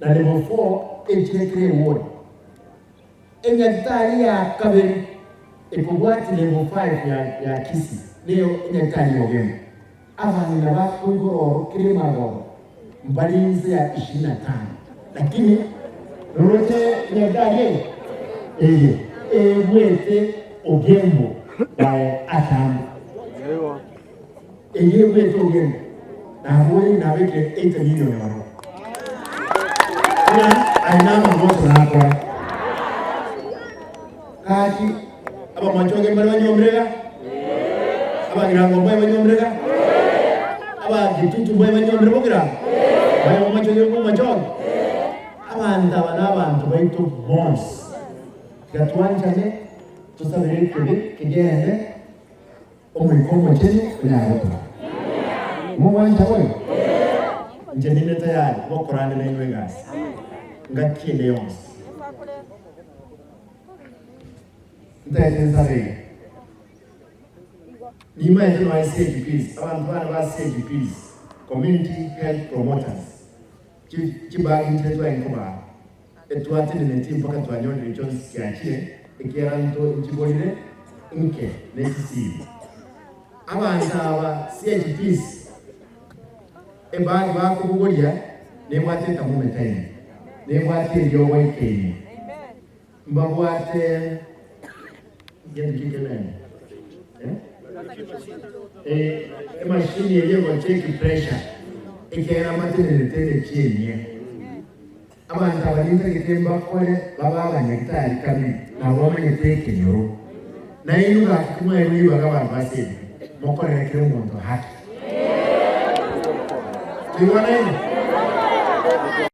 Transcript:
Na level 4 echire kera eward. Enyagitari ya kabere ekobwati level 5 ya ya Kisii neyo enyagitari ya Ogembo. Abang'ina bakoigora oro kera emagoro mbare inse ya ishirini na tano. Lakini noroche enyagitari eye eye ebwete Ogembo by atambe. Eyio ebwete ogembo, naboire inabeke 80 million ororo. Buna aye namagoso nakora. Gaki abamochoge mbare banyomire iga? Abagirango mbaye banyomire iga? Abagitutu mbaye banyomire bogirango? Mbaye bamochoge bomochoge? Abanto aba nabanto baito bonsi. Tiga twanchane, tosabere ekebe kegende. Omoika Omochenu onyare gotoka. Mogwancha boigo? Inche ninde tayari gokorande nainwe egasi ngaki ende yonsi. Ntaete nsabe iga. Nimaete nonya CHPs, abanto bane ba CHPs, Community Health Promoters, chibagi nchire twarenge kobaa, Etwateneneti mpaka twanyorire chionsi chiachire, ekiagera nto nchiborire nke ne chisiri. Abanto aba CHPs ebag bakobogoria nebwate ethermometer ime, nebwate eriogo eke ime, mbabwate gento ki kende eh? Eh, emashini eria egocheki pressure ekiagera mbatenenete emechie emiya. Abanto aba nintagete mbakore babe abanyagitari kamili, nabo bamanyete ekenyoro. Nainwe gaki timwaeirwe ribaga abanto ase ebibe, mokorere kera omonto haki. Toigwanaine?